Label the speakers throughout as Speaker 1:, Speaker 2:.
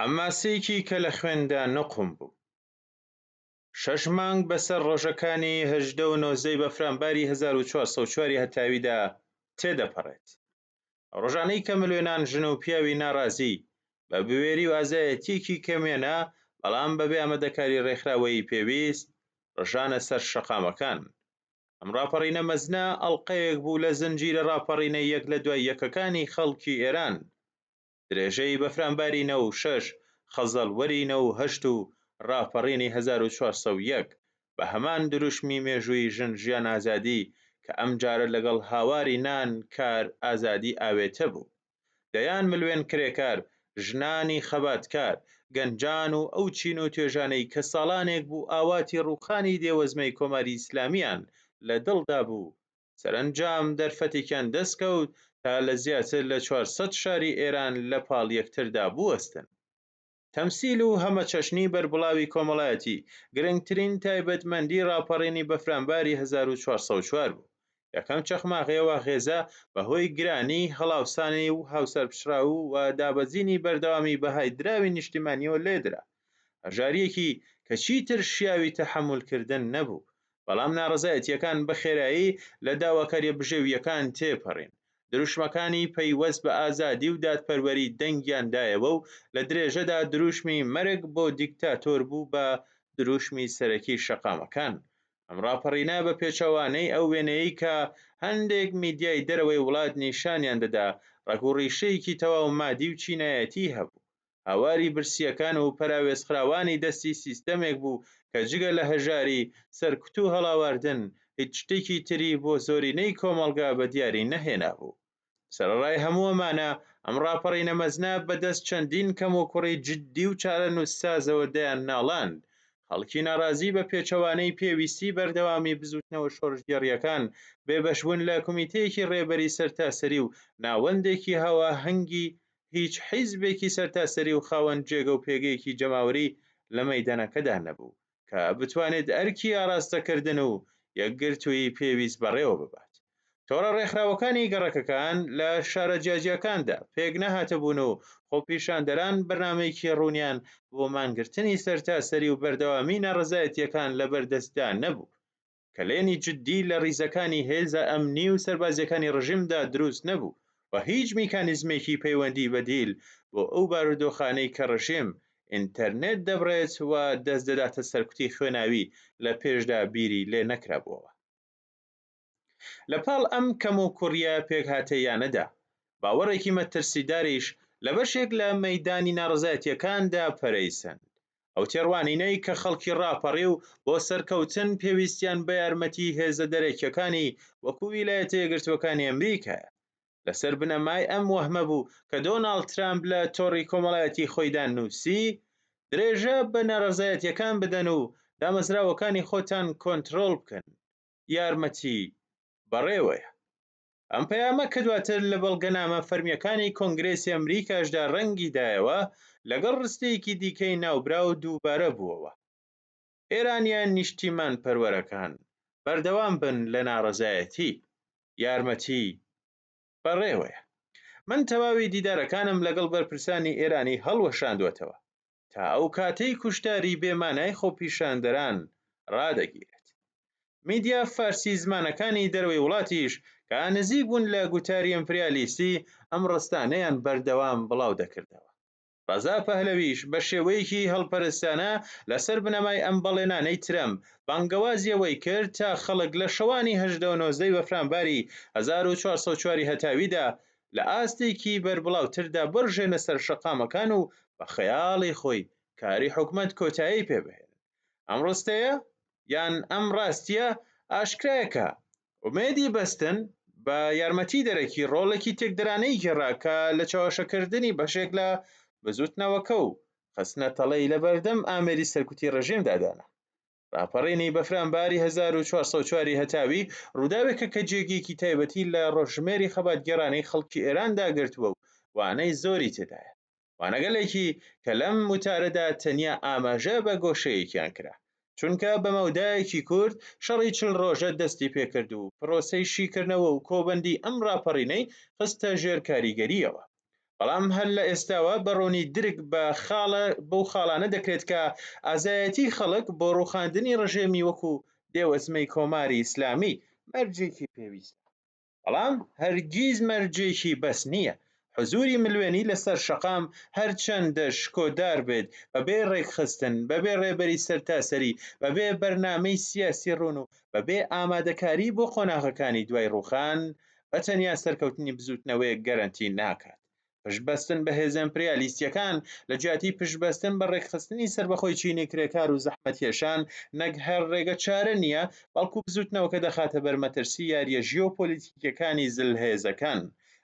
Speaker 1: حەماسەیەکی کە لە خوێندا نوقم بوو. شەش مانگ بەسەر ڕۆژەکانی 18 و 19 ی بەفرانباری 1404 ی هەتاویدا تێدەپەڕێت. ئەو ڕۆژانەی کە ملیۆنان ژن و پیاوی ناڕازی بە بوێری و ئازایەتییەکی کەموێنە بەڵام بەبێ ئامادەکاری ڕێکخراوەیی پێویست ڕژانە سەر شەقامەکان. ئەم ڕاپەڕینە مەزنە ئەڵقەیەک بوو لە زنجیرە ڕاپەڕینە یەک لە دوای یەکەکانی خەڵکی ئێران. درێژەی بەفرانباری 96، خەزەڵوەری 98 و ڕاپەڕینی 1401 بە هەمان دروشمی مێژوویی ژن ژیان ئازادی کە ئەمجارە لەگەڵ هاواری نان کار ئازادی ئاوێتە بوو. دەیان ملوێن کرێکار، ژنانی خەباتکار، گەنجان و ئەو چین و توێژانەی کە ساڵانێک بوو ئاواتی ڕووخانی دێوەزمەی کۆماری ئیسلامییان لە دڵدا بوو، سەرەنجام دەرفەتێکیان دەستکەوت تا لە زیاتر لە 400 شاری ئێران لە پاڵ یەکتردا بوەستن. تەمسیل و هەمەچەشنی بەربڵاوی کۆمەڵایەتی گرنگترین تایبەتمەندی ڕاپەڕینی بەفرانباری 1404 بوو. یەکەم چەخماخەی ئەو ئاخێزە بە هۆی گرانی، هەڵاوسانی و هاوسەرپچڕاو و دابەزینی بەردەوامی بەهای دراوی نیشتیمانییەوە لێدرا. هەژارییەکی کە چیتر شیاوی تەحەمولکردن نەبوو. بەڵام ناڕەزایەتییەکان بە خێرایی لە داواکارییە بژێوییەکان تێپەڕین. دروشمەکانی پەیوەست بە ئازادی و دادپەروەری دەنگیان دایەوە و لە درێژەدا دروشمی مەرگ بۆ دیکتاتۆر بوو بە دروشمی سەرەکی شەقامەکان. ئەم ڕاپەڕینە بە پێچەوانەی ئەو وێنەیەی کە هەندێک میدیای دەرەوەی وڵات نیشانیان دەدا، ڕەگ و ڕیشەیەکی تەواو مادی و چینایەتیی هەبوو. هاواری برسییەکان و پەراوێزخراوانی دەستی سیستەمێک بوو کە جگە لە هەژاری، سەرکوت و هەڵاواردن، هیچ شتێکی تری بۆ زۆرینەی کۆمەڵگا بە دیاری نەهێنابوو. سەرەڕای هەموو ئەمانە، ئەم ڕاپەڕینە مەزنە بە دەست چەندین کەموکوڕی جیددی و چارەنووسسازەوە دەیانناڵاند. خەڵکی ناڕازی بە پێچەوانەی پێویستی بەردەوامی بزووتنەوە شۆڕشگێڕییەکان، بێبەشبوون لە کۆمیتەیەکی ڕێبەری سەرتاسەری و ناوەندێکی هاواهەنگی هیچ حیزبێکی سەرتاسەری و خاوەن جێگە و پێگەیەکی جەماوەری لە مەیدانەکەدا نەبوو کە بتوانێت ئەرکی ئاراستەکردن و یەکگرتوویی پێویست بەڕێوە ببات. تۆڕە ڕێکخراوەکانی گەڕەکەکان لە شارە جیاجیاکاندا پێک نەهاتبوون و خۆپیشاندەران بەرنامەیەکی ڕوونیان بۆ مانگرتنی سەرتاسەری و بەردەوامی ناڕەزایەتییەکان لەبەردەستدا نەبوو. کەلێنی جددی لە ڕیزەکانی هێزە ئەمنی و سەربازییەکانی ڕژیمدا دروست نەبوو و هیچ میکانیزمێکی پەیوەندی بەدیل بۆ ئەو بارودۆخانەی کە ڕژیم ئینتەرنێت دەبڕێت و دەست دەداتە سەرکوتی خوێناوی لە پێشدا بیری لێ نەکرابووەوە. لە پاڵ ئەم کەموکوڕییە پێکهاتەییانەدا، باوەڕێکی مەترسیداریش لە بەشێک لە مەیدانی ناڕەزایەتییەکاندا پەرەی سەند. ئەو تێڕوانینەی کە خەڵکی ڕاپەڕیو بۆ سەرکەوتن پێویستیان بە یارمەتی هێزە دەرەکییەکانی وەکوو ویلایەتە یەکگرتووەکانی ئەمریکایە. لەسەر بنەمای ئەم وەهمە بوو کە دۆناڵد ترامپ لە تۆڕی کۆمەڵایەتی خۆیدا نووسی، درێژە بە ناڕەزایەتییەکان بدەن و دامەزراوەکانی خۆتان کۆنترۆڵ بکەن. یارمەتی بەڕێوەیە. ئەم پەیامە کە دواتر لە بەڵگەنامە فەرمییەکانی کۆنگرێسی ئەمریکاشدا ڕەنگی دایەوە، لەگەڵ ڕستەیەکی دیکەی ناوبراو دووبارە بووەوە، ئێرانییە نیشتیمانپەروەرەکان، بەردەوام بن لە ناڕەزایەتی. یارمەتی بەڕێوەیە. من تەواوی دیدارەکانم لەگەڵ بەرپرسانی ئێرانی هەڵوەشاندووەتەوە. تا ئەو کاتەی کوشتاری بێ مانای خۆپیشاندەران ڕادەگیرێت. میدیا فارسی زمانەکانی دەرەوەی وڵاتیش کە نزیک بوون لە گوتاری ئیمپریالیستی ئەم ڕستانەیان بەردەوام بڵاو دەکردەوە. ڕەزا پەهلەویش بە شێوەیەکی هەڵپەرستانە لەسەر بنەمای ئەم بەڵێنانەی ترەمپ بانگەوازی ئەوەی کرد تا خەڵک لە شەوانی 18 و 19 بەفرانباری 1404 هەتاویدا لە ئاستێکی بەربڵاوتردا بڕژێنە سەر شەقامەکان و بە خەیاڵی خۆی کاری حکومەت کۆتایی پێ بهێنن. ئەم ڕستەیە یان ئەم ڕاستییە ئاشکرایە کە ئومێدی بەستن بە یارمەتی دەرەکی ڕۆڵێکی تێکدەرانەی گێڕا کە لە چەواشەکردنی بەشێک لە بزووتنەوەکە و خستنە تەڵەی لەبەردەم ئامێری سەرکوتی ڕژێمدا دانا. ڕاپەڕینی بەفرانباری 1404 ی هەتاوی ڕووداوێکە کە جێگەیەکی تایبەتی لە ڕۆژژمێری خەباتگێڕانەی خەڵکی ئێراندا گرتووە و وانەی زۆری تێدایە. وانەگەلێکی کە لەم وتارەدا تەنیا ئاماژە بە گۆشەیەکیان کرا. چونکە بە مەودایەکی کورت شەڕی 40 ڕۆژە دەستی پێکرد و پرۆسەی شیکردنەوە و کۆبەندی ئەم ڕاپەڕینەی خستە ژێر کاریگەرییەوە. بەڵام هەر لە ئێستاوە بە ڕوونی درک بە خاڵە بەو خاڵانە دەکرێت کە ئازایەتی خەڵک بۆ ڕووخاندنی ڕژێمی وەکو دێوەزمەی کۆماری ئیسلامی مەرجێکی پێویستە. بەڵام هەرگیز مەرجێکی بەس نییە. حزووری ملوێنی لەسەر شەقام هەرچەندە شکۆدار بێت، بەبێ ڕێکخستن، بەبێ ڕێبەری سەرتاسەری، بەبێ بەرنامەی سیاسی ڕوون و بەبێ ئامادەکاری بۆ قۆناغەکانی دوای ڕووخان، بە تەنیا سەرکەوتنی بزووتنەوەیەک گەرەنتی ناکات. پشتبەستن بە هێزە ئیمپریالیستییەکان لە جیاتی پشتبەستن بە ڕێکخستنی سەربەخۆی چینی کرێکار و زەحمەتکێشان نەک هەر ڕێگەچارە نییە، بەڵکو بزووتنەوەکە دەخاتە بەر مەترسی یارییە ژیۆپۆلیتیکییەکانی زلهێزەکان،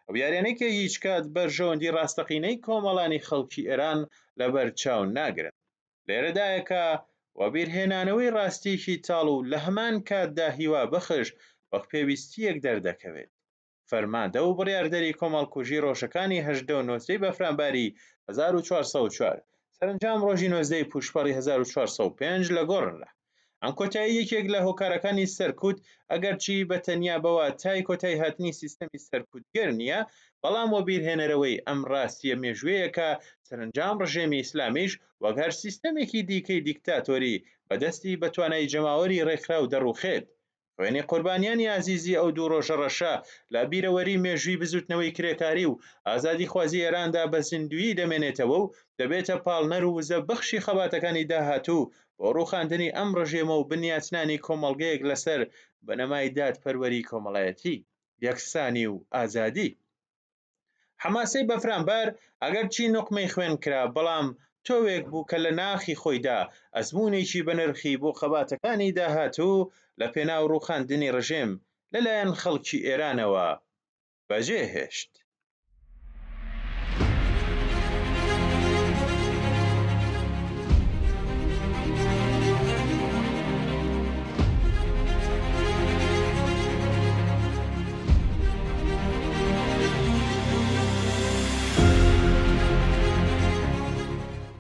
Speaker 1: ئەو یاریانەی کە هیچکات بەرژەوەندی ڕاستەقینەی کۆمەڵانی خەڵکی ئێران لەبەر چاو ناگرن. لێرەدایە کە وەبیرهێنانەوەی ڕاستییەکی تاڵ و لە هەمان کاتدا هیوابەخش وەک پێویستییەک دەردەکەوێت. فەرماندە و بڕیاردەری کۆمەڵکوژی ڕۆژەکانی 18 و 19 ی بەفرانباری 1404، سەرەنجام ڕۆژی 19 ی پووشپەڕی 1405 لە گۆڕنرا. ئەم کۆتایی یەکێک لە هۆکارەکانی سەرکوت، ئەگەرچی بە تەنیا بە واتای کۆتاییهاتنی سیستەمی سەرکوتگەر نییە، بەڵام وەبیرهێنەرەوەی ئەم ڕاستییە مێژوویەیە کە سەرەنجام ڕژێمی ئیسلامیش وەک هەر سیستەمێکی دیکەی دیکتاتۆری بە دەستی بەتوانای جەماوەری ڕێکخراو دەڕووخێت. خوێنی قوربانیانی ئازیزی ئەو دوو ڕۆژە ڕەشە لە بیرەوەری مێژووی بزووتنەوەی کرێکاری و ئازادیخوازی ئێراندا بە زیندوویی دەمێنێتەوە و دەبێتە پاڵنەر و وزەبەخشی خەباتەکانی داهاتوو بۆ ڕووخاندنی ئەم ڕژێمە و بنیاتنانی کۆمەڵگەیەک لەسەر بنەمای دادپەروەری کۆمەڵایەتی، یەکسانی و ئازادی. حەماسەی بەفرانبار ئەگەرچی نوقمەی خوێن کرا، بەڵام تۆوێک بوو کە لە ناخی خۆیدا ئەزموونێکی بەنرخی بۆ خەباتەکانی داهاتوو لە پێناو ڕووخاندنی ڕژێم لە لایەن خەڵکی ئێرانەوە بەجێ هێشت.